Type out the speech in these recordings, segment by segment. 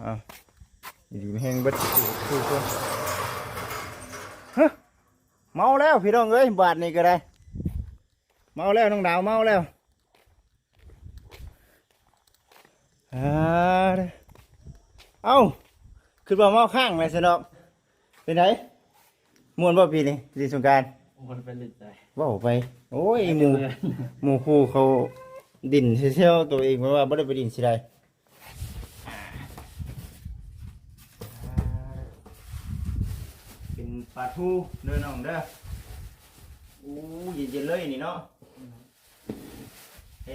ເອົາໆ ຢູ່ດີມີແຮງເບິດທຸກຄົນ. ຮະ ເມົາແລ້ວພີ່ນ້ອງເອີຍ ບາດນີ້ກໍໄດ້ ເມົາແລ້ວ ນ້ອງດາວເມົາແລ້ວ. ອ່າ ເອົ້າ ຄືວ່າເມົາຄ້າງແລ້ວຊັ້ນດອກ. ເປັນໃດ ມ່ວນບໍ່ປີນີ້ຫຼິ້ນສົງການ? ມ່ວນໄປຫຼິ້ນໃສ ເວົ້າໄປ. ໂອ້ຍ ໝູ່ ໝູ່ຄູ່ເຂົາຫຼິ້ນແຊວໆ ໂຕເອງວ່າບໍ່ໄດ້ໄປຫຼິ້ນຊິໄດ້. ເປັນປາທູເດີນ້ອງເດີ. ໂອ້ ເຢັນໆ ເລີຍນີ້ເນາະ. ເອີ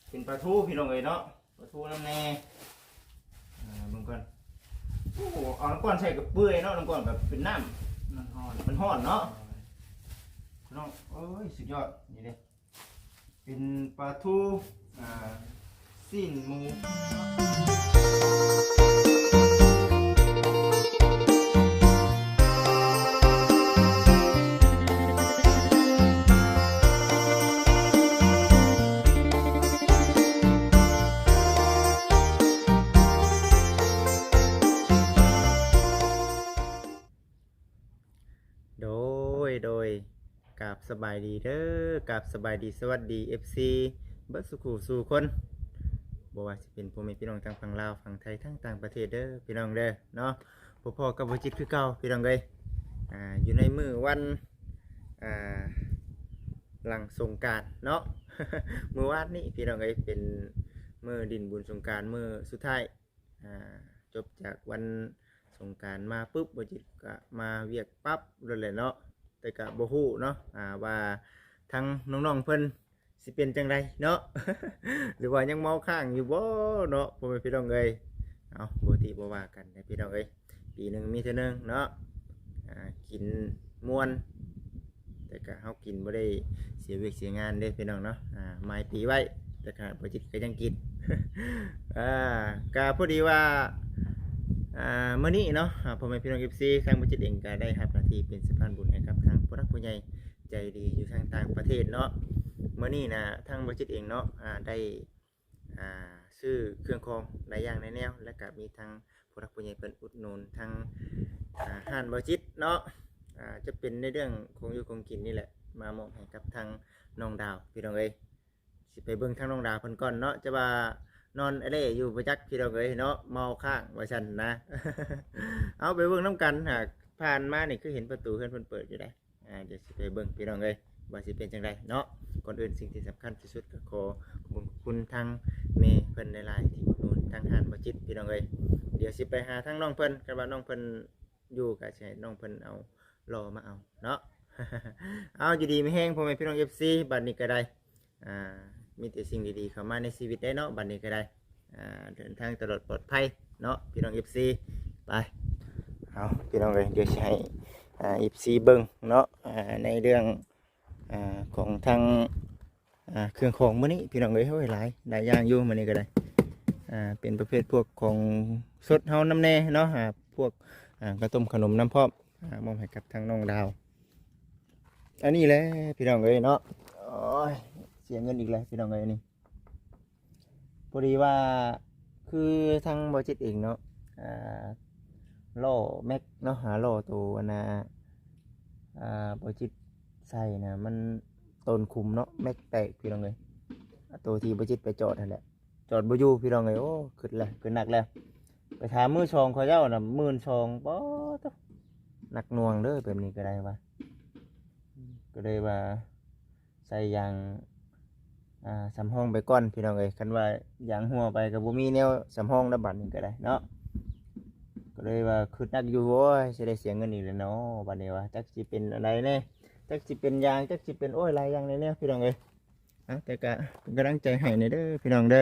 ເປັນປາທູພີ່ນ້ອງເອີຍເນາະ ປາທູນຳແດ່. ເບິ່ງກ່ອນ. ໂອ້ ເອົານ້ຳກ້ອນໃສ່ກໍເປື່ອຍເນາະ ນ້ຳກ້ອນກໍເປັນນ້ຳ ມັນຮ້ອນ ມັນຮ້ອນເນາະ. ໂອ້ຍ ພີ່ນ້ອງເອີຍ ສຸດຍອດ. ນີ້ເດ້ ເປັນປາທູ ອ່າ ຊີ້ນໝູ. ໂດຍ ໂດຍ ກາບສະບາຍດີເດີ ກາບສະບາຍດີ ສະຫວັດດີ ເອັຟຊີ ເບິດສູ່ຄູ່ສູ່ຄົນ ບໍ່ວ່າຊິເປັນພໍ່ແມ່ພີ່ນ້ອງທາງຝັ່ງລາວ ຝັ່ງໄທ ທັງຕ່າງປະເທດເດີ ພີ່ນ້ອງເດີເນາະ. ພົບພໍ້ກັບບໍ່ຈິດຄືເກົ່າ ພີ່ນ້ອງເອີຍ ອ່າ ຢູ່ໃນມື້ວັນ ອ່າ ຫຼັງສົງການເນາະ. ມື້ວານນີ້ ພີ່ນ້ອງເອີຍ ເປັນມື້ຫຼິ້ນບຸນສົງການມື້ສຸດທ້າຍ. ອ່າ ຈົບຈາກວັນສົງການມາປຶບ ບໍ່ຈິດກະມາວຽກປັບໂລດແຫຼະເນາະ. ແຕ່ກະບໍ່ຮູ້ເນາະ ອ່າ ວ່າທັງນ້ອງໆເພິ່ນຊິເປັນຈັ່ງໃດເນາະ ຫຼືວ່າຍັງເມົາຄ້າງຢູ່ບໍ່ເນາະ ພໍ່ແມ່ພີ່ນ້ອງເອີຍ. ເອົາ ບໍ່ຕິບໍ່ວ່າກັນເດີພີ່ນ້ອງເອີຍ ປີໜຶ່ງມີເທື່ອໜຶ່ງເນາະ ອ່າ ກິນມ່ວນ ແຕ່ກະເຮົາກິນບໍ່ໄດ້ເສຍວຽກເສຍງານເດ້ພີ່ນ້ອງເນາະ ອ່າ ໝາຍປີໄວ້ ແຕ່ກະບໍ່ຈິດກໍຍັງກິນ. ອ່າ ກະພໍດີວ່າ ອ່າ ມື້ນີ້ເນາະ ອ່າ ພໍ່ແມ່ພີ່ນ້ອງ ເອັຟຊີ ທາງບໍ່ຈິດເອງກະໄດ້ຮັບໜ້າທີ່ເປັນສະພານບຸນໃຫ້ກັບທາງຜູ້ຫຼັກຜູ້ໃຫຍ່ໃຈດີຢູ່ທາງຕ່າງປະເທດເນາະ. ມື້ນີ້ນະ ທາງບໍ່ຈິດເອງເນາະ ອ່າ ໄດ້ ອ່າ ຊື້ເຄື່ອງຂອງຫຼາຍຢ່າງຫຼາຍແນວ ແລ້ວກະມີທັງຜູ້ຫຼັກຜູ້ໃຫຍ່ເພິ່ນອຸດໜູນທັງ ອ່າ ຮ້ານບໍ່ຈິດເນາະ ອ່າ ຈະເປັນໃນເລື່ອງຂອງຢູ່ຂອງກິນນີ້ແຫຼະ ມາມອບໃຫ້ກັບທາງນ້ອງດາວ ພີ່ນ້ອງເອີຍ. ຊິໄປເບິ່ງທາງນ້ອງດາວເພິ່ນກ່ອນເນາະ ຈະວ່ານອນອະເລຢູ່ບໍ່ຈັກ ພີ່ນ້ອງເອີຍເນາະ ເມົາຄ້າງວ່າຊັ້ນນະ. ເອົາ ໄປເບິ່ງນຳກັນ ຫາກຜ່ານມານີ້ຄືເຫັນປະຕູເຮືອນເພິ່ນເປີດຢູ່ໃດ. ອ່າ ດຽວຊິໄປເບິ່ງພີ່ນ້ອງເອີຍ ວ່າຊິເປັນຈັ່ງໃດເນາະ. ກ່ອນອື່ນສິ່ງທີ່ສຳຄັນທີ່ສຸດກໍຂໍຂອບຄຸນທາງແມ່ເພິ່ນຫຼາຍໆ ທີ່ອຸດໜູນທາງຮ້ານບໍ່ຈິດ ພີ່ນ້ອງເອີຍ. ດຽວຊິໄປຫາທາງນ້ອງເພິ່ນ ຄັນວ່ານ້ອງເພິ່ນຢູ່ກໍຊິໃຫ້ນ້ອງເພິ່ນເອົາລໍ້ມາເອົາເນາະ. ເອົາ ຢູ່ດີມີແຮງ ພໍ່ແມ່ພີ່ນ້ອງ ເອັຟຊີ ບັດນີ້ກໍໄດ້ ອ່າ ມີແຕ່ສິ່ງດີໆເຂົ້າມາໃນຊີວິດໄດ໋ເນາະ ບັດນີ້ກໍໄດ້ ອ່າ ເດີນທາງຕະຫຼອດປອດໄພເນາະ ພີ່ນ້ອງ ເອັຟຊີ. ໄປ ເອົາ ພີ່ນ້ອງເອີຍ ດຽວຊິໃຫ້ ອ່າ ເອັຟຊີເບິ່ງເນາະ ອ່າ ໃນເລື່ອງ ອ່າ ຂອງທາງ ອ່າ ເຄື່ອງຂອງມື້ນີ້ ພີ່ນ້ອງເອີຍ. ໂອ້ຍ ຫຼາຍ ຫຼາຍຢ່າງຢູ່ມື້ນີ້ກໍໄດ້ ອ່າ ເປັນປະເພດພວກຂອງສົດເຮົານຳແດ່ເນາະ ອ່າ ພວກ ອ່າ ກະຕົ້ມຂະໜົມນຳພ້ອມ ອ່າ ມອບໃຫ້ກັບທາງນ້ອງດາວ. ອັນນີ້ແຫຼະ ພີ່ນ້ອງເອີຍເນາະ ໂອ້ຍ ເສຍເງິນອີກແລ້ວ ພີ່ນ້ອງເອີຍ. ອັນນີ້ ພໍດີວ່າຄືທາງບໍ່ຈິດເອງເນາະ ອ່າ ລໍ້ແມັກເນາະ ອ່າ ລໍ້ໂຕອັນນ່າ ອ່າ ບໍ່ຈິດໃສ່ນະ ມັນໂຕນຂຸມເນາະ ແມັກແຕກ ພີ່ນ້ອງເອີຍ. ໂຕທີ່ບໍ່ຈິດໄປຈອດຫັ້ນແຫຼະ ຈອດບໍ່ຢູ່ ພີ່ນ້ອງເອີຍ. ໂອ້ ຄຶດແລ້ວ ຄຶດໜັກແລ້ວ ໄປຖາມມືສອງເຂົາເຈົ້ານະ ໝື່ນສອງ ປາດໂທ້ ໜັກໜ່ວງເດີ ແບບນີ້ກໍໄດ້ວ່າ ກໍເລີຍວ່າ ໃສ່ຢາງ ອ່າ ສຳຮອງໄປກ່ອນ ພີ່ນ້ອງເອີຍ. ຄັນວ່າຢາງຮົ່ວໄປກໍບໍ່ມີແນວສຳຮອງແລ້ວ ບັດນີ້ກໍໄດ້ເນາະ. ກໍເລີຍວ່າຄຶດໜັກຢູ່ ໂອ້ຍ ຊິໄດ້ເສຍເງິນອີກແລ້ວເນາະ ບັດນີ້ວ່າ ຈັກຊິເປັນອັນໃດແດ່ ຈັກຊິເປັນຢາງ ຈັກຊິເປັນ ໂອ້ຍ ຫຼາຍຢ່າງຫຼາຍແນວ ພີ່ນ້ອງເອີຍ. ອ່າ ແຕ່ກະເປັນກຳລັງໃຈໃຫ້ແດ່ເດີ ພີ່ນ້ອງເດີ.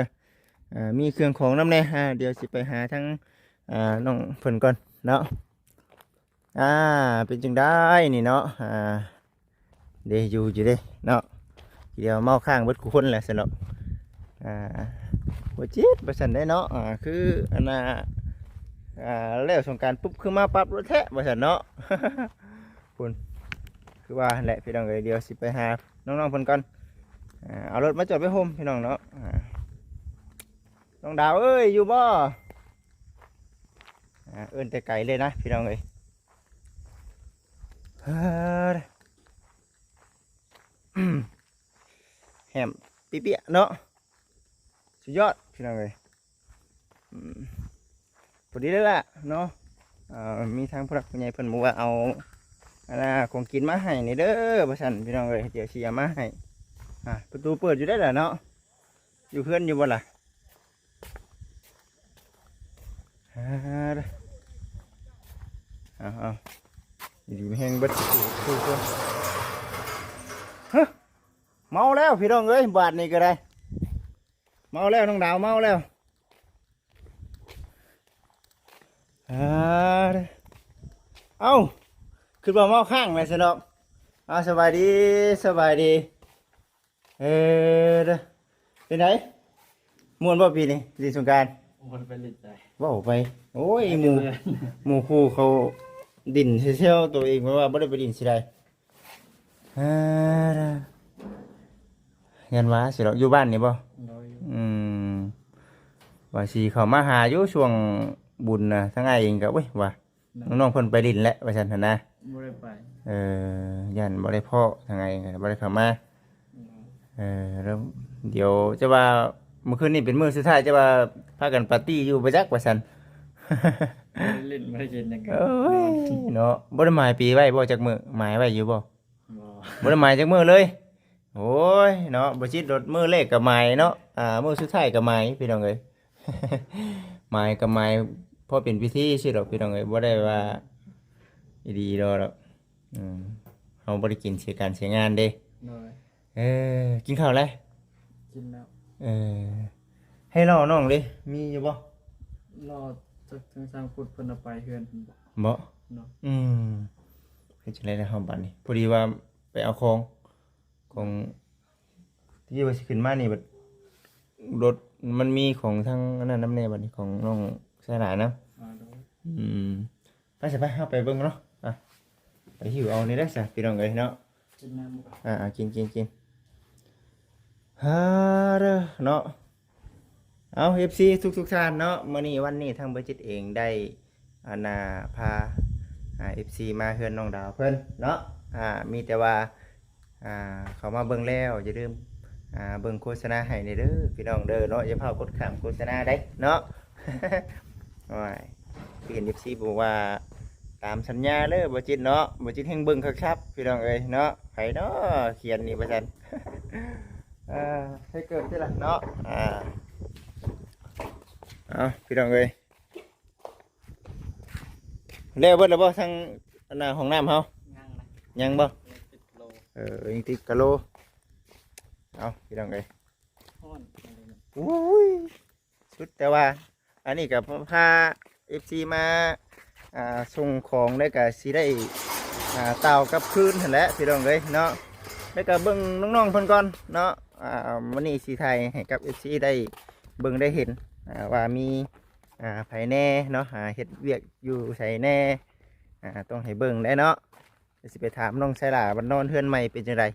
ອ່າ ມີເຄື່ອງຂອງນຳແດ່ ອ່າ ດຽວຊິໄປຫາທາງ ອ່າ ນ້ອງເພິ່ນກ່ອນເນາະ. ອ່າ ເປັນຈັ່ງໃດນີ້ເນາະ ອ່າ ເດ້ ຢູ່ຢູ່ເດ້ເນາະ ດຽວເມົາຄ້າງເບິດຄູ່ຄົນແຫຼະຊັ້ນເນາະ. ອ່າ ບໍ່ຈິດວ່າຊັ້ນເດ້ເນາະ ອ່າ ຄືອັນນ່າ ອ່າ ແລ້ວສົງການປຸບ ຄືມາປັບໂລດແທ້ວ່າຊັ້ນເນາະ. ພຸ້ນ ຄືວ່າຫັ້ນແຫຼະ ພີ່ນ້ອງເອີຍ. ດຽວຊິໄປຫານ້ອງໆເພິ່ນກ່ອນ ອ່າ ເອົາລົດມາຈອດໄວ້ໂຮມ ພີ່ນ້ອງເນາະ. ອ່າ ນ້ອງດາວເອີຍ ຢູ່ບໍ່? ອ່າ ເອີ້ນແຕ່ໄກເລີຍນະພີ່ນ້ອງເອີຍ. ເອີ ແຮມປິເປຍະເນາະ ສຸດຍອດພີ່ນ້ອງເອີຍ. ອືມ ພໍດີແລ້ວລະເນາະ ເອີ ມີທາງຜູ້ຫຼັກຜູ້ໃຫຍ່ເພິ່ນບອກວ່າເອົາ ອັນນ່າ ຂອງກິນມາໃຫ້ນີ້ເດີ ວ່າຊັ້ນພີ່ນ້ອງເອີຍ. ດຽວຊິເອົາມາໃຫ້. ອ່າ ປະຕູເປີດຢູ່ໄດ໋ລະເນາະ ຢູ່ເຮືອນຢູ່ບໍ່ລະ? ອ່າ ເອົາໆ ຢູ່ດີມີແຮງເບິດທຸກຄົນ. ຮະ ເມົາແລ້ວພີ່ນ້ອງເອີຍ ບາດນີ້ກໍໄດ້ ເມົາແລ້ວ ນ້ອງດາວເມົາແລ້ວ. ອ່າ ເອົ້າ ຄິດວ່າເມົາຄ້າງແລ້ວຊັ້ນດອກ. ເອົາ ສະບາຍດີ ສະບາຍດີ. ເອີ ເປັນໃດ ມ່ວນບໍ່ປີນີ້ຫຼິ້ນສົງການ? ບໍ່ໄດ້ໄປຫຼິ້ນໃສ ເວົ້າໄປ. ໂອ້ຍ ໝູ່ ໝູ່ຄູ່ເຂົາຫຼິ້ນແຊວໆ ໂຕເອງວ່າບໍ່ໄດ້ໄປຫຼິ້ນຊິໄດ. ອ່າ ຍັນວ່າຊິດອກ ຢູ່ບ້ານນີ້ບໍ່? ໂດຍ ອືມ ວ່າຊິເຂົ້າມາຫາຢູ່ຊ່ວງບຸນນະ ທາງອ້າຍເອງກໍ ໂອ້ຍ ວ່າ ເນາະ ນ້ອງໆເພິ່ນໄປຫຼິ້ນແລ້ວວ່າຊັ້ນຫັ້ນນະ. ບໍ່ໄດ້ໄປ ເອີ ຢ້ານບໍ່ໄດ້ພໍ້ ທາງອ້າຍເອງກໍບໍ່ໄດ້ເຂົ້າມາ. ໂດຍ ເອີ ແລ້ວ ດຽວຈະວ່າມື້ຄືນນີ້ເປັນມື້ສຸດທ້າຍ ຈະວ່າພາກັນປາຕີ້ຢູ່ບໍ່ຈັກວ່າຊັ້ນ. ບໍ່ໄດ້ຫຼິ້ນ ບໍ່ໄດ້ກິນຫຍັງກັນ. ໂອ້ຍ ເນາະ ບໍ່ໄດ້ໝາຍປີໄວ້ບໍ່ ຈັກມື້ ໝາຍໄວ້ຢູ່ບໍ່? ບໍ່ ບໍ່ໄດ້ໝາຍຈັກມື້ເລີຍ. ໂອ້ຍ ເນາະ ບໍ່ຈິດໂດດ ມື້ແລກກໍໝາຍເນາະ ອ່າ ມື້ສຸດທ້າຍກໍໝາຍ ພີ່ນ້ອງເອີຍ. ໝາຍກໍໝາຍພໍເປັນພິທີຊື່ດອກ ພີ່ນ້ອງເອີຍ ບໍ່ໄດ້ວ່າອີ່ດີອີ່ດໍດອກ. ອືມ ເຮົາບໍ່ໄດ້ກິນເສຍການເສຍງານເດ້. ໂດຍ ເອີ ກິນເຂົ້າແລ້ວ? ກິນແລ້ວ. ເອີ ໃຫ້ລໍ້ນ້ອງເດ້ ມີຢູ່ບໍ່? ລໍ້ຈັກທາງຊ່າງພຸດເພິ່ນເອົາໄປເຮືອນເພິ່ນບໍ? ບໍ່ ເນາະ ອືມ ເຮັດຈັ່ງໃດລະເຮົາບາດນີ້? ພໍດີວ່າໄປເອົາຂອງ ຂອງ ທີ່ວ່າຊິຂຶ້ນມານີ້ ບັດລົດມັນມີຂອງທາງອັນນັ້ນນຳແດ່ ບັດນີ້ຂອງນ້ອງສາລານຳ. ອືມ ໄປຊະ ໄປ ເຮົາໄປເບິ່ງເນາະ. ອ່ະ ໄປຫິ້ວເອົານີ້ໄດ້ຊະ ພີ່ນ້ອງເອີຍເນາະ. ກິນນ້ຳ ອ່າ ກິນ ກິນ ກິນ. ຮາເດີເນາະ. ເອົາ ເອັຟຊີ ທຸກໆທ່ານເນາະ, ມື້ນີ້ວັນນີ້ທາງເບີຈິດເອງໄດ້ ອັນນ່າ ພາ ອ່າ ເອັຟຊີ ມາເຮືອນນ້ອງດາວເພິ່ນເນາະ. ອ່າ ມີແຕ່ວ່າ ອ່າ ເຂົ້າມາເບິ່ງແລ້ວ ຢ່າລືມ ອ່າ ເບິ່ງໂຄສະນາໃຫ້ແດ່ເດີ ພີ່ນ້ອງເດີເນາະ, ຢ່າຟ້າວກົດຂ້າມໂຄສະນາໃດເນາະ. ໂອ້ຍ ຄືເຫັນ ເອັຟຊີ ບອກວ່າຕາມສັນຍາເດີ ບໍ່ຈິດເນາະ, ບໍ່ຈິດແຮ່ງເບິ່ງຄັກໆ ພີ່ນ້ອງເອີຍເນາະ. ໃຜເນາະຂຽນນີ້ວ່າຊັ້ນ. ເອີ ໃສ່ເກີບຕິລະເນາະ. ອ່າ ເອົາ ພີ່ນ້ອງເອີຍ ແລ້ວເບິດແລ້ວບໍ່ ທາງອັນນ່າ ຫ້ອງນ້ຳເຮົາ? ຍັງນະ ຍັງບໍ່? ຍັງຕິດໂລ ເອີ ຍັງຕິດກະໂລ. ເອົາ ພີ່ນ້ອງເອີຍ ຮ້ອນ ໂອ້ຍ ສຸດ. ແຕ່ວ່າອັນນີ້ກໍພາ ເອັຟຊີ ມາ ອ່າ ສົ່ງຂອງ ແລ້ວກໍຊິໄດ້ ອ່າ ຕ່າວກັບຄືນຫັ້ນແຫຼະ ພີ່ນ້ອງເອີຍເນາະ. ແລ້ວກໍເບິ່ງນ້ອງໆເພິ່ນກ່ອນເນາະ. ອ່າ ມື້ນີ້ຊິຖ່າຍໃຫ້ກັບ ເອັຟຊີ ໄດ້ເບິ່ງໄດ້ເຫັນ ອ່າ ວ່າມີ ອ່າ ໃຜແດ່ເນາະ ອ່າ ເຮັດວຽກຢູ່ໃສແດ່ ອ່າ ຕ້ອງໃຫ້ເບິ່ງແດ່ເນາະ. ດຽວຊິໄປຖາມນ້ອງໄຊລາວ່ານອນເຮືອນໃໝ່ເປັນຈັ່ງໃດ.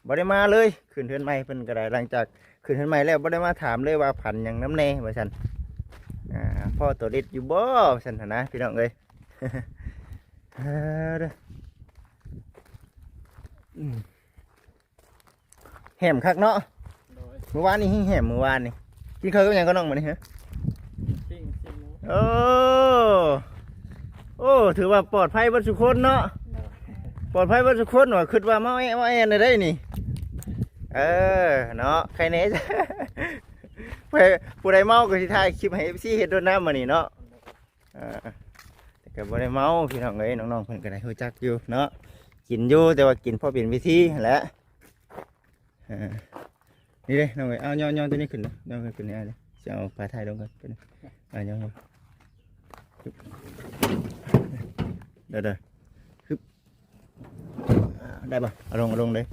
ບໍ່ໄດ້ມາເລີຍ ຂຶ້ນເຮືອນໃໝ່ເພິ່ນກໍໄດ້, ຫຼັງຈາກຂຶ້ນເຮືອນໃໝ່ແລ້ວບໍ່ໄດ້ມາຖາມເລີຍວ່າຝັນຫຍັງນຳແດ່ວ່າຊັ້ນ. ອ່າ ພໍ້ຕົວເລັດຢູ່ບໍ່ວ່າຊັ້ນຫັ້ນນະ ພີ່ນ້ອງເອີຍ. ເອີ ເດີ ອືມ ແຮມຄັກເນາະ. ໂດຍ ມື້ວານນີ້ແຮງແຮມ ມື້ວານນີ້. ກິນເຂົ້າກັບຫຍັງກັບນ້ອງມື້ນີ້ຮະ? ປີ້ງຊີ້ນໝູ. ໂອ້ ໂອ້ ຖືວ່າປອດໄພເບິດສູ່ຄົນເນາະ. ໂດຍ ປອດໄພເບິດສູ່ຄົນ. ວ່າຄິດວ່າເມົາແອະເມົາແອນໄດ້ນີ້. ເອີ ເນາະ ໃຄແດ່. ຜູ້ໃດເມົາກໍຊິຖ່າຍຄລິບໃຫ້ ເອັຟຊີ ເຫັນໂດນນຳມື້ນີ້ເນາະ. ເອີ ແຕ່ກໍບໍ່ໄດ້ເມົາ ພີ່ນ້ອງເອີຍ, ນ້ອງໆເພິ່ນກໍໄດ້ຮູ້ຈັກຢູ່ເນາະ. ກິນຢູ່ ແຕ່ວ່າກິນພໍເປັນພິທີຫັ້ນແຫຼະ. ເອີ ນີ້ເດ້ນ້ອງເອີຍ. ເອົາ ຍໍໆ ໂຕນີ້ຂຶ້ນເດີ ຍໍຂຶ້ນນີ້ເດີ. ຊິເອົາຝາທ້າຍລົງກ່ອນ. ເອົາ ຍໍໆ ເດີໆ ຮຶບ ອ່າ ໄດ້ບໍ່? ເອົາລົງ ເອົາລົງເລີຍ.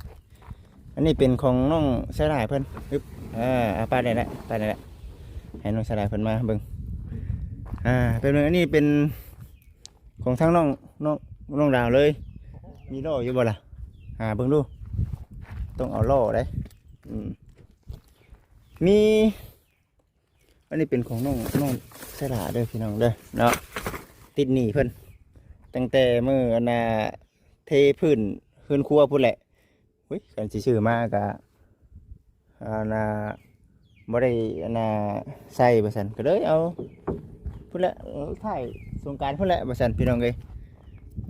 ອັນນີ້ເປັນຂອງນ້ອງສາລາເພິ່ນ. ຮຶບ ອ່າ ເອົາປາດນີ້ແຫຼະ ປາດນີ້ແຫຼະ ໃຫ້ນ້ອງສາລາເພິ່ນມາເບິ່ງ. ອ່າ ເປັນ ອັນນີ້ເປັນຂອງທາງນ້ອງ ນ້ອງ ນ້ອງດາວເລີຍ. ມີລໍ້ຢູ່ບໍ່ລະ? ຫາເບິ່ງດູ. ຕ້ອງເອົາລໍ້ເດ້. ອືມ ມີ ອັນນີ້ເປັນຂອງນ້ອງ ນ້ອງສາລາເດີພີ່ນ້ອງເດີເນາະ ຕິດໜີ້ເພິ່ນຕັ້ງແຕ່ມື້ອັນນ່າເທພື້ນເຮືອນຄົວພຸ້ນແຫຼະ. ອຸ້ຍ ຄັນຊິຊື້ມາກະອັນນ່າບໍ່ໄດ້ອັນນ່າໃສ່ວ່າຊັ້ນ ກະເລີຍເອົາພຸ້ນແຫຼະ ທ້າຍສົງການພຸ້ນແຫຼະວ່າຊັ້ນພີ່ນ້ອງເອີຍ.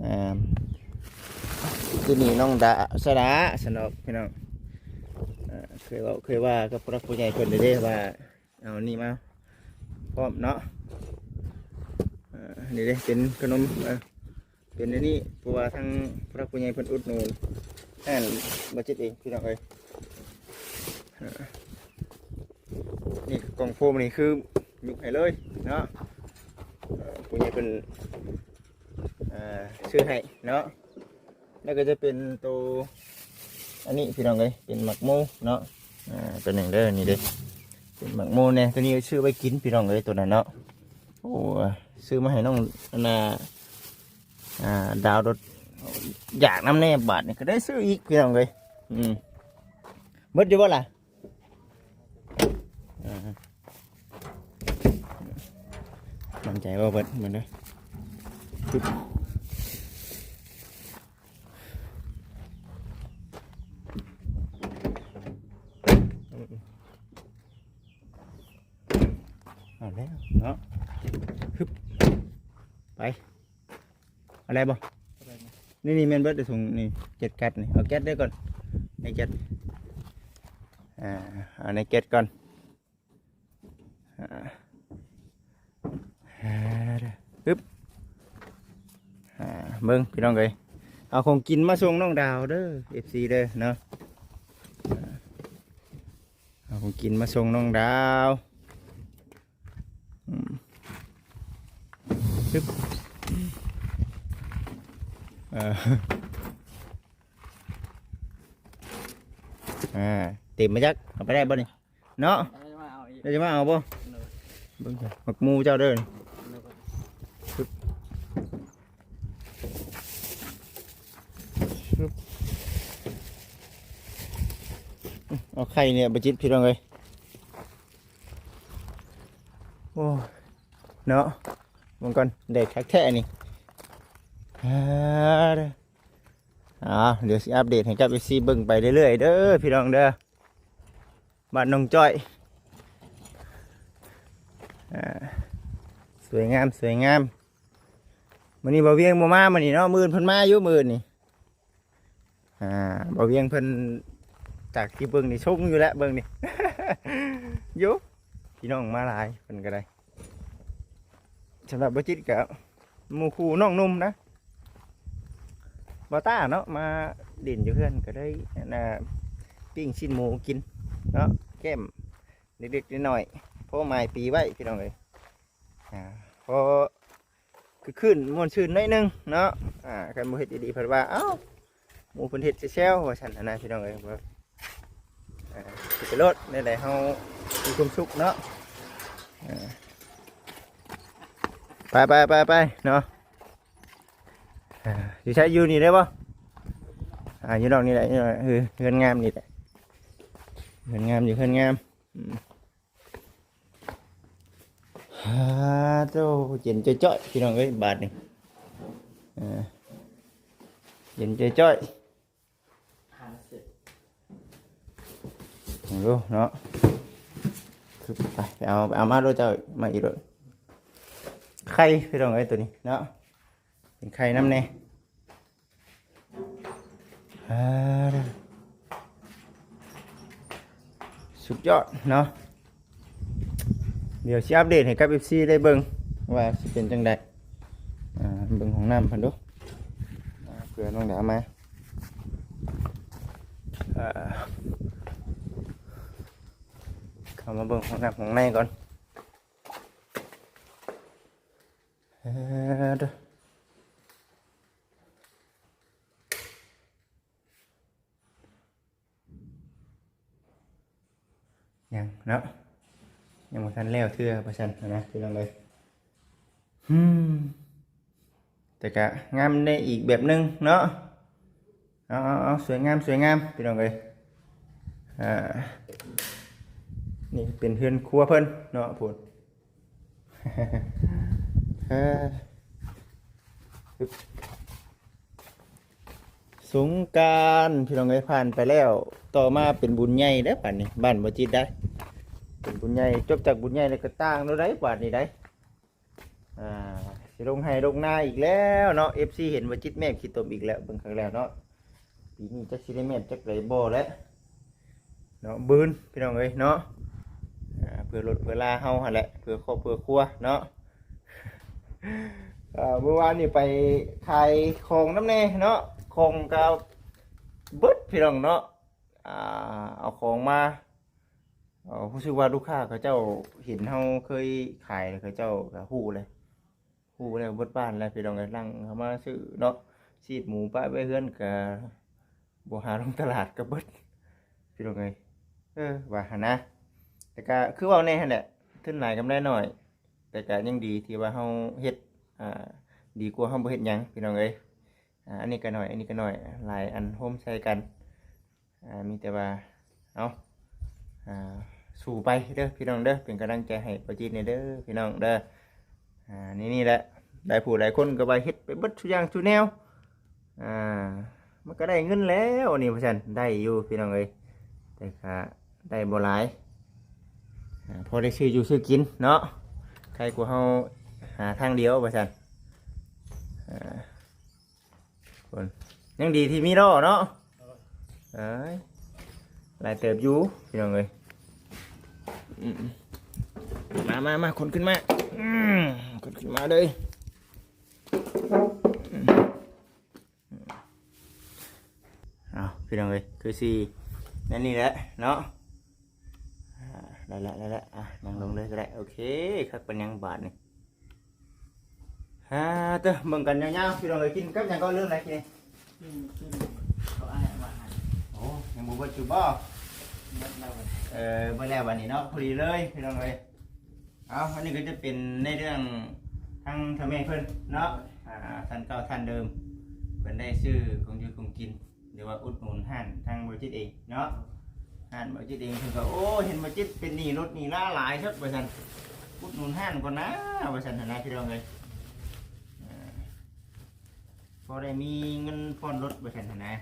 ອ່າ ຄືນີ້ນ້ອງດາສະດາຊັ້ນດອກພີ່ນ້ອງ ເຄີຍເວົ້າເຄີຍວ່າກັບຜູ້ຫຼັກຜູ້ໃຫຍ່ເພິ່ນເດ້ວ່າ ເອົານີ້ມາພ້ອມເນາະ. ເອີ ນີ້ເດ້ເປັນຂະໜົມ ເອີ ເປັນອັນນີ້ ເພາະວ່າທາງຜູ້ຫຼັກຜູ້ໃຫຍ່ເພິ່ນອຸດໜູນຮ້ານບໍ່ຈິດເອງພີ່ນ້ອງເອີຍ. ເອີ ນີ້ກ່ອງໂຟມນີ້ຄືຍົກໃຫ້ເລີຍເນາະ ເອີ ຜູ້ໃຫຍ່ເພິ່ນ ເອີ ຊື້ໃຫ້ເນາະ. ແລ້ວກໍຈະເປັນໂຕ ອັນນີ້ພີ່ນ້ອງເອີຍ ເປັນໝາກໂມເນາະ ອ່າ ໂຕໜຶ່ງເດີ ນີ້ເດ້ ເປັນໝາກໂມແດ່ ໂຕນີ້ຊື້ໄວ້ກິນພີ່ນ້ອງເອີຍ ໂຕນັ້ນເນາະ. ໂອ້ ຊື້ມາໃຫ້ນ້ອງອັນນ່າ ອ່າ ດາວໂດດ ຢາກນຳແດ່ ບາດນີ້ກໍໄດ້ຊື້ອີກພີ່ນ້ອງເອີຍ. ອືມ ເບິດຢູ່ບໍ່ລະ? ອ່າ ໝັ້ນໃຈບໍ່ເບິດ ເບິ່ງເດີ ເອົາແລ້ວເນາະ ຮຶບ ໄປ. ເອົາໄດ້ບໍ່? ນີ້ ນີ້ແມ່ນເບິດເດ້ ຖົງນີ້ ເຈັດກັດນີ້ ເອົາແກັດເດີກ່ອນ ໃນແກັດ ອ່າ ເອົາໃນແກັດກ່ອນ ອ່າ ຮຶບ ອ່າ ເບິ່ງພີ່ນ້ອງເອີຍ ເອົາຂອງກິນມາສົ່ງນ້ອງດາວເດີ ເອັຟຊີເດີເນາະ ອ່າ ເອົາຂອງກິນມາສົ່ງນ້ອງດາວ ອືມ ຊຶບ ເອີ ອ່າ ເຕັມມາຈັກ ເອົາໄປໄດ້ບໍ່ນີ້ເນາະ? ເອົາມາເອົາອີກ ດຽວຈະມາເອົາບໍ່? ໂດຍ ເບິ່ງ ໝາກໝູເຈົ້າເດີ ໂດຍ ຊຶບ ຊຶບ ເອົາໄຂ່ນີ້ໄປຈິດ ພີ່ນ້ອງເອີຍ. ໂອ້ຍ ເນາະ ເບິ່ງກ່ອນ ແດດຄັກແທ້ນີ້ ອ່າ ດຽວຊິອັບເດດໃຫ້ກັບເອັຟຊີເບິ່ງໄປເລື້ອຍໆເດີ ພີ່ນ້ອງເດີ ບ້ານໜອງຈ້ອຍ ອ່າ ສວຍງາມ ສວຍງາມ. ມື້ນີ້ບ່າວວຽງບໍ່ມາມື້ນີ້ເນາະ ມື້ອື່ນເພິ່ນມາຢູ່ ມື້ອື່ນນີ້ ອ່າ ບ່າວວຽງເພິ່ນ ຈາກທີ່ເບິ່ງນີ້ຊົງຢູ່ແຫຼະ ເບິ່ງນີ້ ຢູ່ ພີ່ນ້ອງມາຫຼາຍ ເພິ່ນກໍໄດ້. ສຳລັບບ່າວຈິດກໍໝູ່ຄູ່ນ້ອງໜຸ່ມນະ ບ່າວຕ້າເນາະ ມາຫຼິ້ນຢູ່ເຮືອນກໍໄດ້ ອັນນ່າ ປີ້ງຊີ້ນໝູກິນເນາະ ແກ້ມເລັກໆນ້ອຍໆ ພໍໝາຍປີໄວ້ ພີ່ນ້ອງເອີຍ ອ່າ ພໍ ຄືຄື້ນມ່ວນຊື່ນໜ້ອຍໜຶ່ງເນາະ ອ່າ ຄັນບໍ່ເຮັດດີໆ ເພິ່ນວ່າ ເອົ້າ ໝູ່ເພິ່ນເຮັດແຊວໆ ວ່າຊັ້ນຫັ້ນນະ ພີ່ນ້ອງເອີຍ ເອີ ເຮັດໄປໂລດ ແນວໃດເຮົາມີຄວາມສຸກເນາະ ເອີ ໄປໆໆໆ ເນາະ ເອີ ຢູ່ໃສ ຢູ່ນີ້ໄດ້ບໍ່? ອ່າ ຢູ່ນອກນີ້ແຫຼະ ຢູ່ນອກ ເອີ ເຮືອນງາມນີ້ແຫຼະ ເຮືອນງາມ ຢູ່ເຮືອນງາມ ອືມ. ຮາໂຕ ເຢັນຈ້ອຍໆ ພີ່ນ້ອງເອີຍ ບາດນີ້ ເອີ ເຢັນຈ້ອຍໆ ເບິ່ງດູເນາະ ໄປ ໄປເອົາ ໄປເອົາມາໂລດ ເຈົ້າ ມາອີກໂລດ ໄຂ່ ພີ່ນ້ອງເອີຍ ໂຕນີ້ເນາະ ເປັນໄຂ່ນຳແດ່. ອ່າ ສຸດຍອດເນາະ ດຽວຊິອັບເດດໃຫ້ກັບເອັຟຊີໄດ້ເບິ່ງວ່າຊິເປັນຈັ່ງໃດ ອ່າ ເບິ່ງຫ້ອງນ້ຳເພິ່ນດູ ອ່າ ເພື່ອນ້ອງດາວມາ ອ່າ ເຂົ້າມາເບິ່ງຫ້ອງນ້ຳຫ້ອງໃນກ່ອນ ເອີ ຍັງເນາະ ຍັງບໍ່ທັນແລ້ວເທື່ອວ່າຊັ້ນນະ ພີ່ນ້ອງເອີຍ ຮຶມ ແຕ່ກະງາມໃນອີກແບບໜຶ່ງເນາະ ເອົາໆໆ ສວຍງາມ ສວຍງາມ ພີ່ນ້ອງເອີຍ ອ່າ ນີ້ເປັນເຮືອນຄົວເພິ່ນເນາະ ພຸ້ນ ເອີ ສົງການ ພີ່ນ້ອງເອີຍ ຜ່ານໄປແລ້ວ, ຕໍ່ມາເປັນບຸນໃຫຍ່ເດ້ບາດນີ້ ບ້ານບໍ່ຈິດໄດ໋. ເປັນບຸນໃຫຍ່, ຈົບຈາກບຸນໃຫຍ່ແລ້ວກໍຕ່າງໂລດໄດ໋ບາດນີ້ໄດ໋. ອ່າ ຊິລົງໄຮ່ລົງນາອີກແລ້ວເນາະ, ເອັຟຊີເຫັນບໍ່ຈິດແມບຂີ້ຕົມອີກແລ້ວ, ເບິ່ງຄັກແລ້ວເນາະ. ປີນີ້ຈັກຊິໄດ້ແມບຈັກໃດບໍ່ແຫຼະເນາະ, ບືນ ພີ່ນ້ອງເອີຍເນາະ. ອ່າ ເພື່ອລົດເພື່ອລາເຮົາຫັ້ນແຫຼະ, ເພື່ອຄອບເພື່ອຄົວເນາະ. ອ່າ ມື້ວານນີ້ໄປຂາຍຂອງນຳແດ່ເນາະ, ຂອງກໍເບິດ ພີ່ນ້ອງເນາະ. ອ່າ ເອົາຂອງມາ ເອີ ຮູ້ສຶກວ່າລູກຄ້າເຂົາເຈົ້າເຫັນເຮົາເຄີຍຂາຍ ເຂົາເຈົ້າກໍຮູ້ແລ້ວ, ຮູ້ແລ້ວເບິດບ້ານແລ້ວ ພີ່ນ້ອງເອີຍ. ຫຼັ່ງເຂົ້າມາຊື້ເນາະ, ຊີ້ນໝູປະໄວ້ເຮືອນກໍບໍ່ຫາລົງຕະຫຼາດກໍເບິດ ພີ່ນ້ອງເອີຍ. ເອີ ວ່າຫັ້ນນະ, ແຕ່ກໍຄືເວົ້າແນ່ຫັ້ນແຫຼະ, ທຶນຫຼາຍກຳໄລໜ້ອຍ, ແຕ່ກໍຍັງດີທີ່ວ່າເຮົາເຮັດ ອ່າ ດີກວ່າເຮົາບໍ່ເຮັດຫຍັງ ພີ່ນ້ອງເອີຍ. ອ່າ ອັນນີ້ກໍໜ້ອຍ ອັນນີ້ກໍໜ້ອຍ ຫຼາຍອັນໂຮມໃສ່ກັນ. ອ່າ ມີແຕ່ວ່າ ເອົາ ອ່າ ສູ້ໄປເດີພີ່ນ້ອງເດີ, ເປັນກຳລັງໃຈໃຫ້ປາຈີນແດ່ເດີພີ່ນ້ອງເດີ. ອ່າ ນີ້ ນີ້ແຫຼະ ຫຼາຍຜູ້ຫຼາຍຄົນກໍວ່າເຮັດໄປເບິດທຸກຢ່າງທຸກແນວ, ອ່າ ມັນກໍໄດ້ເງິນແລ້ວນີ້ວ່າຊັ້ນ, ໄດ້ຢູ່ພີ່ນ້ອງເອີຍ, ແຕ່ກໍໄດ້ບໍ່ຫຼາຍ, ອ່າ ພໍໄດ້ຊື້ຢູ່ຊື້ກິນເນາະ, ໄຄກວ່າເຮົາຫາທາງດຽວວ່າຊັ້ນ. ອ່າ ຄົນ ຍັງດີທີ່ມີລໍ້ເນາະ. ໂດຍ ເອີຍ ຫຼາຍເຕີບຢູ່ພີ່ນ້ອງເອີຍ. ອືມ ມາ ມາ ມາ ຂົນຂຶ້ນມາ, ອືມ ຂົນຂຶ້ນມາເລີຍ. ເອົາ ພີ່ນ້ອງເອີຍ ຄືຊິແນວນີ້ແຫຼະເນາະ. ອ່າ ໄດ້ລະ ໄດ້ລະ, ອ່ະ ນັ່ງລົງເລີຍກໍໄດ້. ໂອເຄ ຄັກປານຫຍັງບາດນີ້. ອ່າ ເຕີ ເບິ່ງກັນຍາວໆ ພີ່ນ້ອງເອີຍ. ກິນກັບຫຍັງກໍເລີ່ມແລ້ວກິນນີ້? ກິນ ກິນເຂົ້າອ້າຍເອົາມາໃຫ້. ໂອ້ ຍັງບໍ່ເບິດຢູ່ບໍ່? ເບິດແລ້ວບັດ ເອີ ເບິດແລ້ວບັດນີ້ເນາະ, ພໍດີເລີຍພີ່ນ້ອງເອີຍ. ເອົາ ອັນນີ້ກໍຈະເປັນໃນເລື່ອງທາງເຖົ້າແມ່ເພິ່ນເນາະ. ໂດຍ ອ່າ ທ່ານເກົ່າທ່ານເດີມ ເພິ່ນໄດ້ຊື້ຂອງຢູ່ຂອງກິນ ຫຼືວ່າອຸດໜູນຮ້ານທາງບໍ່ຈິດເອງເນາະ. ຮ້ານບໍ່ຈິດເອງເພິ່ນກໍ ໂອ້ ເຫັນບໍ່ຈິດເປັນໜີ້ລົດໜີ້ລາຫຼາຍຄັກວ່າຊັ້ນ, ອຸດໜູນຮ້ານກ່ອນນາວ່າຊັ້ນຫັ້ນນະ ພີ່ນ້ອງເອີຍ. ອ່າ ພໍໄດ້ມີເງິນຜ່ອນລົດວ່າຊັ້ນຫັ້ນນະ,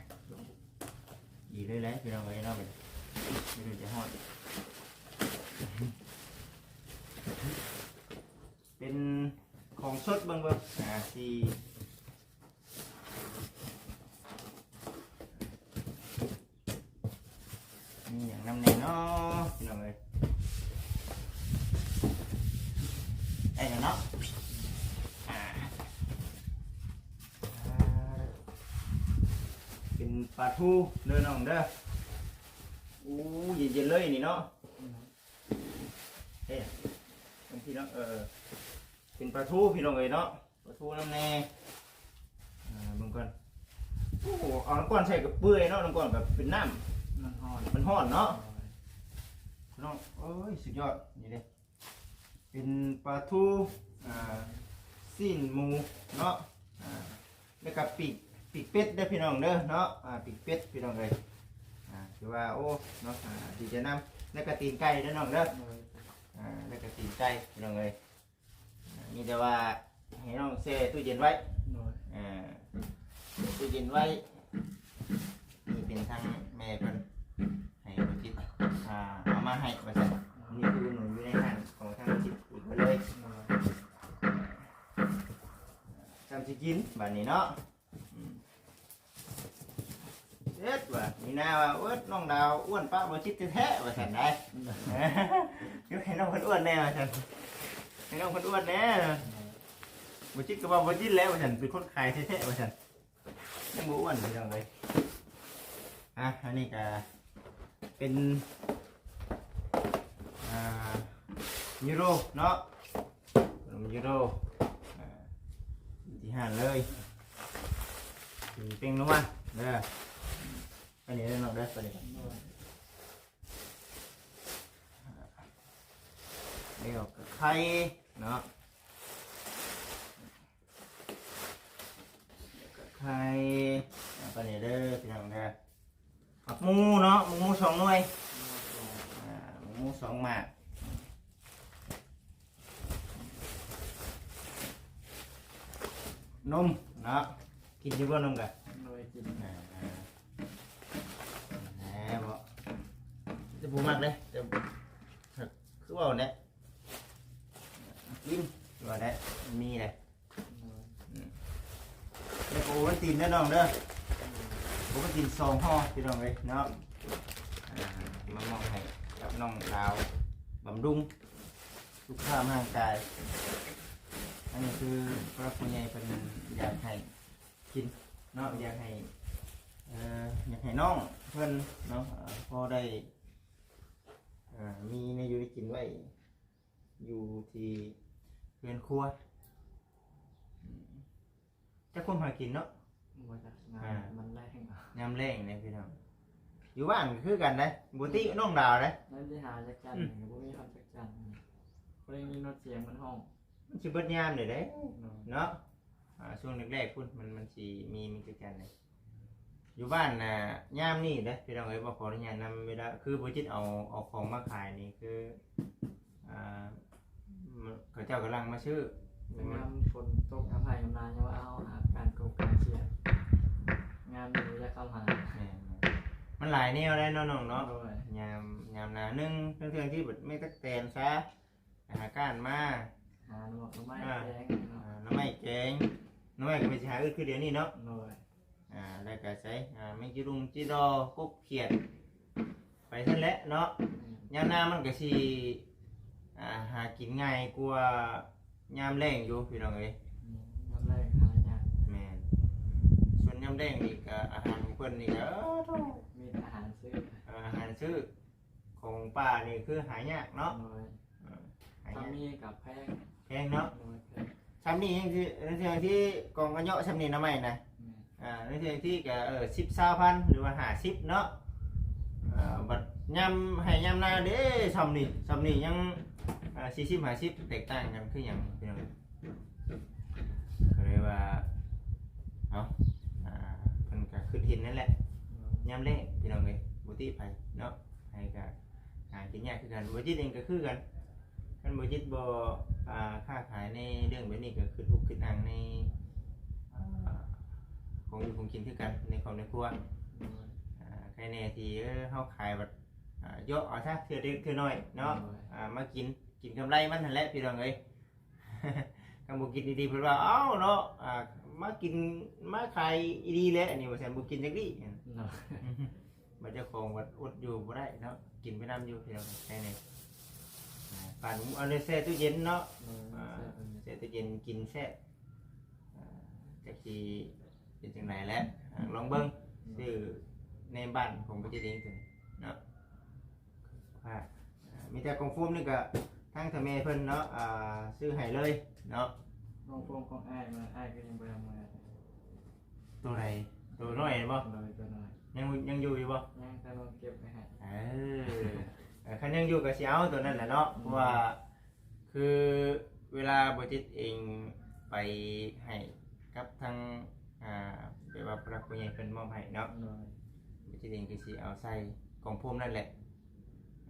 ດີເລີຍແຫຼະພີ່ນ້ອງເອີຍເນາະ. ບັດນີ້ ດຽວຈະຮອດ ເປັນຂອງສົດເບິ່ງເບິ່ງ ອ່າ ຊິມີຫຍັງນຳແດ່ເນາະ ພີ່ນ້ອງເອີຍ. ໄດ້ແລ້ວເນາະ ອ່າ ເປັນປາທູເດີນ້ອງເດີ. ໂອ້ ເຢັນໆ ເລີຍນີ້ເນາະ. ເອີ ເປັນປາທູພີ່ນ້ອງເອີຍເນາະ, ປາທູນຳແດ່. ອ່າ ເບິ່ງກ່ອນ. ໂອ້ ເອົານ້ຳກ້ອນໃສ່ກໍເປື່ອຍເນາະ, ນ້ຳກ້ອນກໍເປັນນ້ຳ ມັນຮ້ອນ ມັນຮ້ອນເນາະ. ໂດຍ ພີ່ນ້ອງເອີຍ ສຸດຍອດ. ນີ້ເດ້ ເປັນປາທູ ອ່າ ຊີ້ນໝູເນາະ, ອ່າ ແລ້ວກໍປີກ ປີກເປັດເດີພີ່ນ້ອງເດີເນາະ. ອ່າ ປີກເປັດພີ່ນ້ອງເອີຍ. ອ່າ ຖືວ່າ ໂອ້ ເນາະ ອ່າ ດີໃຈນຳ. ແລ້ວກໍຕີນໄກ່ເດີນ້ອງເດີ. ໂດຍ ອ່າ ແລ້ວກໍຕີນໄກ່ພີ່ນ້ອງເອີຍ. ອ່າ ມີແຕ່ວ່າໃຫ້ນ້ອງແຊ່ຕູ້ເຢັນໄວ້. ໂດຍ ອ່າ ແຊ່ຕູ້ເຢັນໄວ້. ນີ້ເປັນທາງແມ່ເພິ່ນໃຫ້ບໍ່ຈິດ ອ່າ ເອົາມາໃຫ້ວ່າຊັ້ນ. ນີ້ຄືໜູຢູ່ໃນຮ້ານຂອງທາງບໍ່ຈິດອີກໝົດເລີຍ. ໂດຍ ຊ່ຳຊິກິນບາດນີ້ເນາະ. ອືມ ເຮັດວ່າ ມີໜ້າວ່າ ໂອ້ຍ ນ້ອງດາວອ້ວນປະບໍ່ຈິດແທ້ໆ ວ່າຊັ້ນໄດ໋. ຢາກໃຫ້ນ້ອງເພິ່ນອ້ວນແດ່ວ່າຊັ້ນ, ໃຫ້ນ້ອງເພິ່ນອ້ວນແດ່. ບໍ່ຈິດກໍວ່າບໍ່ຈິດແຫຼະວ່າຊັ້ນ, ເປັນຄົນຂາຍແທ້ໆ ວ່າຊັ້ນ. ຍັງບໍ່ອ້ວນ ພີ່ນ້ອງເອີຍ. ອ່ະ ອັນນີ້ກໍເປັນ ອ່າ ຢູໂຣເນາະ, ຂະໜົມຢູໂຣ ອ່າ ຢູ່ທີ່ຮ້ານເລີຍ. ເປັນແປ້ງນົວເດີ, ອັນນີ້ເດີນ້ອງເດີ, ຕົວນີ້. ແລ້ວກໍໄຂ່ເນາະ. ໄຂ່ ແລ້ວກໍນີ້ເດີພີ່ນ້ອງເດີ, ໝາກໝູເນາະ, ໝາກໝູສອງໜ່ວຍ, ອ່າ ໝາກໝູສອງໝາກ. ນົມເນາະ ກິນຢູ່ບໍ່ນົມກະ? ໂດຍ ກິນ ອ່າ ແນ່ບໍ່ ແຕ່ບໍ່ມັກເດ້ ແຕ່ຄືເວົ້າແຫຼະ ກິນວ່າແຫຼະ ມີແຫຼະ ອືມ ແລ້ວກໍໂອວັນຕິນເດີນ້ອງເດີ ໂອວັນຕິນສອງຫໍ່ ພີ່ນ້ອງເອີຍເນາະ ອ່າ ມາມອບໃຫ້ກັບນ້ອງລາວ ບຳລຸງສຸຂະພາບຮ່າງກາຍ ອັນນີ້ຄືຜູ້ຫຼັກຜູ້ໃຫຍ່ເພິ່ນຢາກໃຫ້ກິນເນາະ ຢາກໃຫ້ ເອີ ຢາກໃຫ້ນ້ອງເພິ່ນເນາະ ເອີ ພໍໄດ້ ອ່າ ມີແນວຢູ່ໄດ້ກິນໄວ້ ຢູ່ທີ່ເຮືອນຄົວ ອືມ ຈັກຄົນຫາກິນເນາະ ບໍ່ຈັກ ງາມ ອ່າ ມັນແລງ ຍາມແລງເດ້ພີ່ນ້ອງ ຢູ່ບ້ານກໍຄືກັນເດ້ ບໍ່ຕິນ້ອງດາວເດ້ ນັ້ນຊິຫາຈັກຈັ່ນ ອືມ ກໍບໍ່ມີຮອດຈັກຈັ່ນ ບໍ່ໄດ້ຍິນຮອດສຽງມັນຮ້ອງ ມັນຊິເບິດຍາມເດ້ ເນາະ ເນາະ ອ່າ ຊ່ວງແລກໆພຸ້ນ ມັນ ມັນຊິມີ ມີຄືກັນເດ້ ຢູ່ບ້ານນະ ຍາມນີ້ເດ້ພີ່ນ້ອງເອີຍ ບໍ່ຂໍອະນຸຍາດນຳເວລາ ຄືບໍ່ຈິດເອົາ ເອົາຂອງມາຂາຍນີ້ ຄື ອ່າ ເຂົາເຈົ້າກຳລັງມາຊື້ ຍາມຝົນຕົກ ຍາມໄຮ່ຍາມນາ ຍາມວ່າເຮົາຫາການກົບການເສຍ ຍາມນີ້ແຫຼະເຂົ້າຫາ ແມ່ນໆ ມັນຫຼາຍແນວໄດ໋ເນາະນ້ອງເນາະ ໂດຍ ຍາມ ຍາມນາ ໜຶ່ງ ເທື່ອໆທີ່ແບບແມ່ນຕັກແຕນຊະ ຫາກ້ານມາ ຫາໜໍ່ ໜໍ່ໄມ້ ອ່າ ແກງເນາະ ອ່າ ໜໍ່ໄມ້ແກງ ໜໍ່ໄມ້ກໍແມ່ນຊິຫາອຶດຄືດຽວນີ້ເນາະ ໂດຍ ອ່າ ແລ້ວກໍໃສ່ ອ່າ ແມງຈີລຸງຈີດໍ ກົບຂຽດ ໄປຊັ້ນແຫຼະເນາະ ແມ່ນ ຍາມນາມັນກໍຊິ ອ່າ ຫາກິນງ່າຍກວ່າຍາມແລ້ງຢູ່ພີ່ນ້ອງເອີຍ ແມ່ນ ຍາມແລ້ງຫາຍາກ ແມ່ນ ສ່ວນຍາມແລ້ງນີ້ກໍອາຫານຂອງເພິ່ນນີ້ກໍ ເອີ ໂທ້ ມີແຕ່ອາຫານຊື້ ເອີ ອາຫານຊື້ ຂອງປ່ານີ້ຄືຫາຍາກເນາະ ໂດຍ ເອີ ຫາຍາກ ຖ້າມີກໍແພງ ແພງເນາະ ໂດຍ ແພງ ຊ່ຳນີ້ຍັງຊິ ໃນເທື່ອທີ່ກອງກະເຍາະຊ່ຳນີ້ນະໄມ້ນະ ແມ່ນ ອ່າ ໃນເທື່ອທີ່ກໍ ເອີ ສິບ ຊາວພັນ ຫຼືວ່າຫ້າສິບເນາະ ເອີ ບັດຍາມໄຮ່ຍາມນາເດ້ ຊ່ຳນີ້ ຊ່ຳນີ້ຍັງ ອ່າ ສີ່ສິບ ຫ້າສິບ ແຕກຕ່າງກັນຄືຫຍັງພີ່ນ້ອງ ກໍເລີຍວ່າ ເອົາ ອ່າ ເພິ່ນກໍຄິດເຫັນນັ້ນແຫຼະ ຍາມແລ້ງພີ່ນ້ອງເອີຍ ບໍ່ຕິໃຜເນາະ ໃຜກໍຫາກິນຍາກຄືກັນ ບໍ່ຈິດເອງກໍຄືກັນ ຄັນບໍ່ຈິດບໍ່ ອ່າ ຄ້າຂາຍໃນເລື່ອງແບບນີ້ ກໍຄິດທຸກຄິດອັງໃນ ອ່າ ຂອງຢູ່ຂອງກິນຄືກັນ ໃນຄອບໃນຄົວ ໂດຍ ອ່າ ໃຄແນ່ທີ່ ເອີ ເຮົາຂາຍບັດ ອ່າ ເຍາະເອົາຊະ ເທື່ອເລັກເທື່ອນ້ອຍເນາະ ໂດຍ ອ່າ ມາກິນ ກິນກຳໄລມັນຫັ້ນແຫຼະພີ່ນ້ອງເອີຍ ຄັນບໍ່ກິນດີໆ ເພິ່ນວ່າ ເອົ້າເນາະ ອ່າ ມາກິນ ມາຂາຍອີ່ຫຼີແຫຼະ ອັນນີ້ວ່າຊັ້ນ ບໍ່ກິນຈັກດີ້ ເນາະ ບັດເຈົ້າຂອງບັດອົດຢູ່ບໍ່ໄດ້ເນາະ ກິນໄປນຳຢູ່ພີ່ນ້ອງ ໃຄແນ່ ອ່າ ປານ ເອົາແຊ່ຕູ້ເຢັນເນາະ ໂດຍ ອ່າ ແຊ່ຕູ້ເຢັນ ແຊ່ຕູ້ເຢັນກິນແຊບ ອ່າ ຈັກຊິເປັນຈັ່ງໃດແຫຼະ ອ່າ ລອງເບິ່ງ ໂດຍ ຊື້ໃນບ້ານຂອງປະເທດເອງເນາະ ອ່າ ມີແຕ່ກ່ອງໂຟມນີ້ກໍທາງຖ້າແມ່ເພິ່ນເນາະ ອ່າ ຊື້ໃຫ້ເລີຍເນາະ ກ່ອງໂຟມຂອງອ້າຍ ມາ ອ້າຍກໍຍັງບໍ່ໄດ້ເອົາມາ ໂຕໃດ? ໂຕນ້ອຍແມ່ນບໍ່? ໂດຍ ໂຕນ້ອຍ ຍັງ ຍັງຢູ່ຢູ່ບໍ່? ຍັງ ກຳລັງເກັບໄວ້ໃຫ້ ເອີ ເອີ ຄັນຍັງຢູ່ກໍຊິເອົາໂຕນັ້ນແຫຼະເນາະ ອືມ ເພາະວ່າ ຄືເວລາບໍ່ຈິດເອງໄປໃຫ້ກັບທາງ ອ່າ ແບບວ່າຜູ້ຫຼັກຜູ້ໃຫຍ່ເພິ່ນມອບໃຫ້ເນາະ ໂດຍ ບໍ່ຈິດເອງກໍຊິເອົາໃສ່ກ່ອງໂຟມນັ້ນແຫຼະ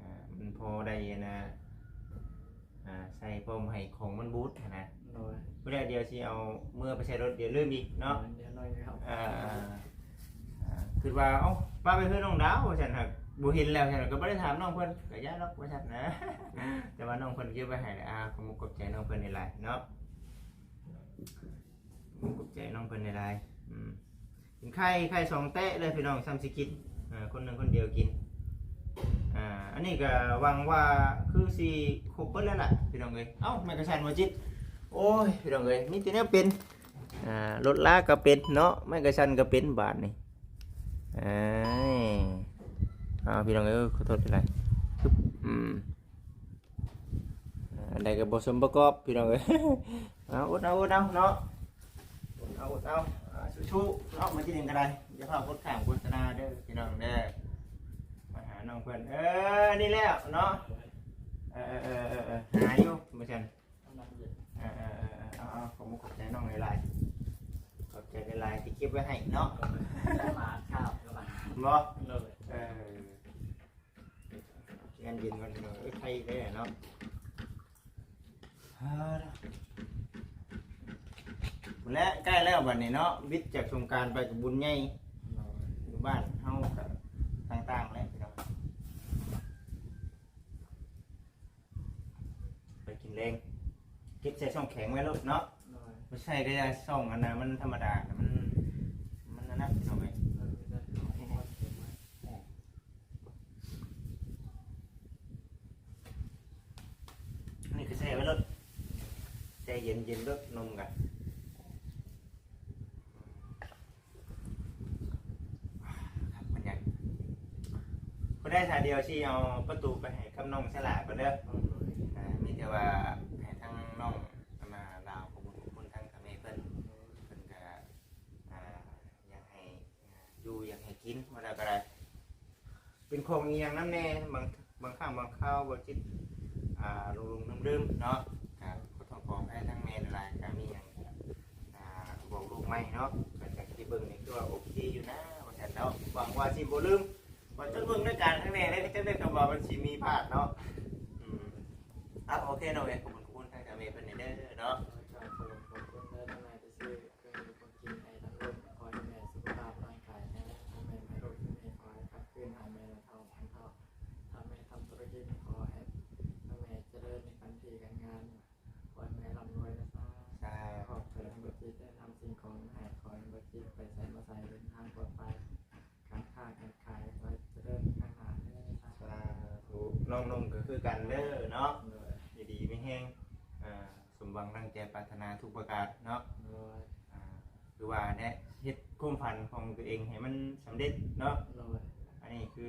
ອ່າ ມັນພໍໄດ້ ອັນນ່າ ອ່າ ໃສ່ພ້ອມໃຫ້ຂອງມັນບູດຫັ້ນນະ ໂດຍ ຜູ້ໃດດຽວຊິເອົາເມືອໄປໃສ່ລົດ ດຽວລືມອີກເນາະ ໂດຍ ດຽວໜ້ອຍເຮົາ ອ່າ ອ່າ ຄິດວ່າ ເອົ້າ ປະໄປເຮືອນນ້ອງດາວວ່າຊັ້ນ ຫາກບໍ່ເຫັນແລ້ວຊັ້ນ ກໍບໍ່ໄດ້ຖາມນ້ອງເພິ່ນ ກໍຢ່າດອກວ່າຊັ້ນນະ ແຕ່ວ່ານ້ອງເພິ່ນເກັບໄວ້ໃຫ້ແລ້ວ ອ່າ ຂອບມຸກຂອບໃຈນ້ອງເພິ່ນຫຼາຍໆເນາະ ຂອບໃຈນ້ອງເພິ່ນຫຼາຍໆ ອືມ ກິນໄຂ່ ໄຂ່ສອງແຕະເລີຍພີ່ນ້ອງ ຊ່ຳຊິກິນ ອ່າ ຄົນໜຶ່ງຄົນດຽວກິນ ອ່າ ອັນນີ້ກໍຫວັງວ່າຄືຊິຄົບເບິດແລ້ວລະພີ່ນ້ອງເອີຍ ເອົ້າ ໄມ້ກະສັນບໍ່ຈິດ ໂອ້ຍ ພີ່ນ້ອງເອີຍ ມີແຕ່ແນວເປັນ ອ່າ ລົດລາກໍເປັນເນາະ ໄມ້ກະສັນກໍເປັນບາດນີ້ ເອີ ເອົາ ພີ່ນ້ອງເອີຍ ຂໍໂທດຫຼາຍໆ ອືມ ອ່າ ອັນໃດກໍບໍ່ສົມປະກອບ ພີ່ນ້ອງເອີຍ ເອົາ ອົດເອົາ ອົດເອົາເນາະ ອົດເອົາ ອົດເອົາ ອ່າ ສູ້ໆເນາະ ມາກິນເອງກໍໄດ້ ຢ່າພາໂຄດຂ້າງໂຄສະນາເດີ ພີ່ນ້ອງເດີ ມາຫານ້ອງເພິ່ນ ເອີ ນີ້ແລ້ວເນາະ ເອີ ເອີ ຫາຢູ່ ບໍ່ຊັ້ນ ເອີ ເອີ ເອີ ເອົາ ເອົາ ຂອບມຸກຂອບໃຈນ້ອງຫຼາຍໆ ຂອບໃຈຫຼາຍໆ ທີ່ເກັບໄວ້ໃຫ້ເນາະ ໝາຂາວກັບໝາ ບໍ່ ໂດຍ ເອີ ງານເຢັນກ່ອນພີ່ນ້ອງເອີຍ ໄຄແດ່ເນາະ ເອີ ແລະ ໃກ້ແລ້ວບັດນີ້ເນາະ ວິດຈາກສົງການໄປກໍບຸນໃຫຍ່ ໂດຍ ຢູ່ບ້ານເຮົາກໍຕ່າງໆແຫຼະພີ່ນ້ອງ ໄປກິນແລງ ເກັບໃສ່ຊ່ອງແຂງໄວ້ໂລດເນາະ ໂດຍ ບໍ່ໃສ່ກໍຢ່າ ຊ່ອງອັນນັ້ນມັນທຳມະດາ ມັນ ມັນອັນນັ້ນພີ່ນ້ອງເອີຍ ໂດຍ ນີ້ກໍແຊ່ໄວ້ໂລດ ແຊ່ເຢັນໆໂລດ ນົມກະ ຄັກບັນຍາກາດ ຜູ້ໃດຖ້າດຽວຊິເອົາປະຕູໄປໃຫ້ກັບນ້ອງສະຫຼາກ່ອນເດີ ອ່າ ມີແຕ່ວ່າໃຫ້ທາງນ້ອງ ອັນນ່າ ລາວຂອບຄຸນຂອບຄຸນທາງສາມີເພິ່ນ ເພິ່ນກະ ອ່າ ຢາກໃຫ້ ອ່າ ຢູ່ຢາກໃຫ້ກິນ ວ່າແນວໃດກໍໄດ້ ເປັນຂອງອີ່ຫຍັງນຳແດ່ ບາງ ບາງຄັ້ງບາງຄາວບໍ່ຈິດ ອ່າ ຫຼົງໆລືມໆເນາະ ກໍຂໍໂທດຂໍອະໄພທາງແມ່ຫຼາຍໆ ກໍມີຫຍັງ ອ່າ ບອກລູກໃໝ່ເນາະ ກໍຈາກທີ່ເບິ່ງນີ້ຄືວ່າໂອເຄຢູ່ນະ ວ່າຊັ້ນເນາະ ຫວັງວ່າຊິບໍ່ລືມ ວ່າຈົນເບິ່ງລາຍການຄັ້ງແນ່ເດ້ ກໍຈະໄດ້ຄຳວ່າມັນຊິມີພາດເນາະ ອືມ ອ່ະ ໂອເຄເນາະ ເອີຍ ຂອບຄຸນຂອບຄຸນທາງສາມີເພິ່ນແດ່ເດີເນາະ ເຈົ້າ ຂອບຄຸນເດີນາຍ ທີ່ຊື້ເຄື່ອງຢູ່ເຄື່ອງກິນໃຫ້ທັງລູກ ຂໍໃຫ້ແມ່ສຸຂະພາບຮ່າງກາຍແຂງແຮງ ໃຫ້ແມ່ໃຫ້ລູກໃຫ້ແມ່ ຂໍໃຫ້ກັບຄືນຫາແມ່ເທົ່າພັນເທົ່າ ຖ້າແມ່ທຳທຸລະກິດ ຂໍໃຫ້ທັງແມ່ຈະເລີນໃນການທີ່ການງານ ຂໍໃຫ້ແມ່ລ່ຳລວຍນະ ສາທຸ ສາທຸ ຂອບໃຈທາງບໍ່ຈິດ ໄດ້ນຳສິ່ງຂອງມາໃຫ້ ຂໍໃຫ້ບໍ່ຈິດໄປໃສມາໃສເດີນທາງປອດໄພ ການຄ້າການຂາຍຂໍໃຫ້ຈະເລີນໄປຂ້າງໜ້າເດີ ສາທຸ ສາທຸ ນ້ອງນົມກໍຄືກັນເດີເນາະ ໂດຍ ຢູ່ດີມີແຮງ ອ່າ ສົມຫວັງດັ່ງໃຈປາດຖະໜາທຸກປະການເນາະ ໂດຍ ອ່າ ຄືວ່າແຫຼະ ເຮັດຄວາມຝັນຂອງຕົວເອງໃຫ້ມັນສຳເລັດເນາະ ໂດຍ ອັນນີ້ຄື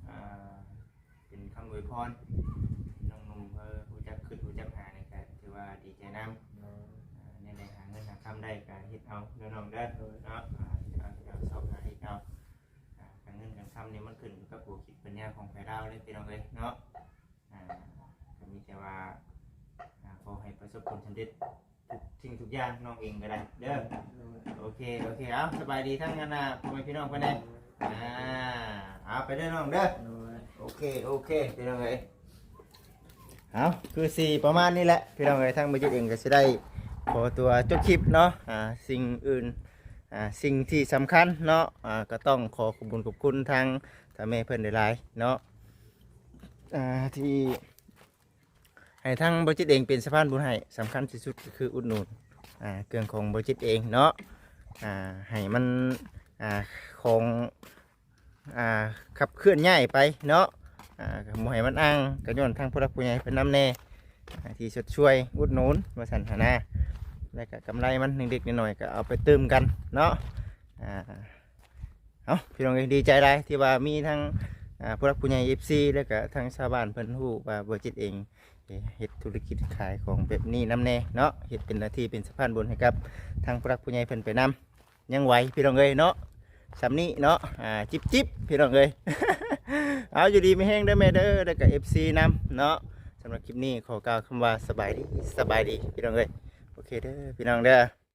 ອ່າ ເປັນຄຳອວຍພອນ ນ້ອງນົມ ເອີ ຮູ້ຈັກຄຶດຮູ້ຈັກຫານີ້ກໍຖືວ່າດີໃຈນຳ ໂດຍ ອ່າ ແນວໃດຫາເງິນຫາຄຳໄດ້ກໍເຮັດເອົາເດີນ້ອງເດີ ໂດຍ ເນາະ ອ່າ ເຮັດເອົາ ເຮັດເອົາ ຊອກຫາເຮັດເອົາ ອ່າ ການເງິນການຄຳນີ້ມັນຂຶ້ນຢູ່ກັບຫົວຄິດປັນຍາຂອງໃຜລາວເລີຍ ພີ່ນ້ອງເອີຍເນາະ ອ່າ ກໍມີແຕ່ວ່າ ອ່າ ຂໍໃຫ້ປະສົບຜົນສຳເລັດ ທຸກສິ່ງທຸກຢ່າງ ນ້ອງເອງກໍໄດ້ເດີ ໂດຍ ໂອເຄ ໂອເຄ ເອົາ ສະບາຍດີທັງອັນນ່າ ພໍ່ແມ່ພີ່ນ້ອງເພິ່ນແດ່ ອ່າ ເອົາ ໄປເດີນ້ອງເດີ ໂດຍ ໂອເຄ ໂອເຄ ພີ່ນ້ອງເອີຍ ເອົາ ຄືຊິປະມານນີ້ແຫຼະ ພີ່ນ້ອງເອີຍ ທາງບໍ່ຈິດເອງກໍຊິໄດ້ຂໍຕົວຈົບຄລິບເນາະ ອ່າ ສິ່ງອື່ນ ອ່າ ສິ່ງທີ່ສຳຄັນເນາະ ອ່າ ກໍຕ້ອງຂໍຂອບຄຸນຂອບຄຸນທາງ ທາງແມ່ເພິ່ນຫຼາຍໆເນາະ ອ່າ ທີ່ ໃຫ້ທາງບໍຈິດເອງເປັນສະພານບຸນໃຫ້ ສຳຄັນທີ່ສຸດກໍຄືອຸດໜູນ ອ່າ ເຄື່ອງຂອງບໍຈິດເອງເນາະ ອ່າ ໃຫ້ມັນ ອ່າ ຂອງ ອ່າ ຂັບເຄື່ອນຍ້າຍໄປເນາະ ອ່າ ບໍ່ໃຫ້ມັນອ້າງ ກໍຍ້ອນທາງຜູ້ຫຼັກຜູ້ໃຫຍ່ເພິ່ນນຳແດ່ ອ່າ ທີ່ຊົດຊ່ວຍອຸດໜູນວ່າຊັ້ນຫັ້ນນະ ແລ້ວກໍກຳໄລມັນເລັກໆນ້ອຍໆ ກໍເອົາໄປຕື່ມກັນເນາະ ອ່າ ເອົ້າ ພີ່ນ້ອງເອີຍ ດີໃຈຫຼາຍທີ່ວ່າມີທັງ ອ່າ ຜູ້ຫຼັກຜູ້ໃຫຍ່ ເອັຟຊີ ແລ້ວກະທັງຊາວບ້ານເພິ່ນຮູ້ວ່າບໍ່ຈິດເອງເຮັດທຸລະກິດຂາຍຂອງແບບນີ້ນຳແດ່ເນາະ ເຮັດເປັນໜ້າທີ່ເປັນສະພານບຸນໃຫ້ກັບທາງຜູ້ຫຼັກຜູ້ໃຫຍ່ເພິ່ນໄປນຳ ຍັງໄຫວພີ່ນ້ອງເອີຍເນາະ ສ່ຳນີ້ເນາະ ອ່າ ຈິບໆ ພີ່ນ້ອງເອີຍ ເອົາ ຢູ່ດີມີແຮງເດີແມ່ເດີ ແລ້ວກະ ເອັຟຊີ ນຳເນາະ ສຳລັບຄລິບນີ້ຂໍກ່າວຄຳວ່າສະບາຍດີ ສະບາຍດີ ພີ່ນ້ອງເອີຍ ໂອເຄເດີ ພີ່ນ້ອງເດີ.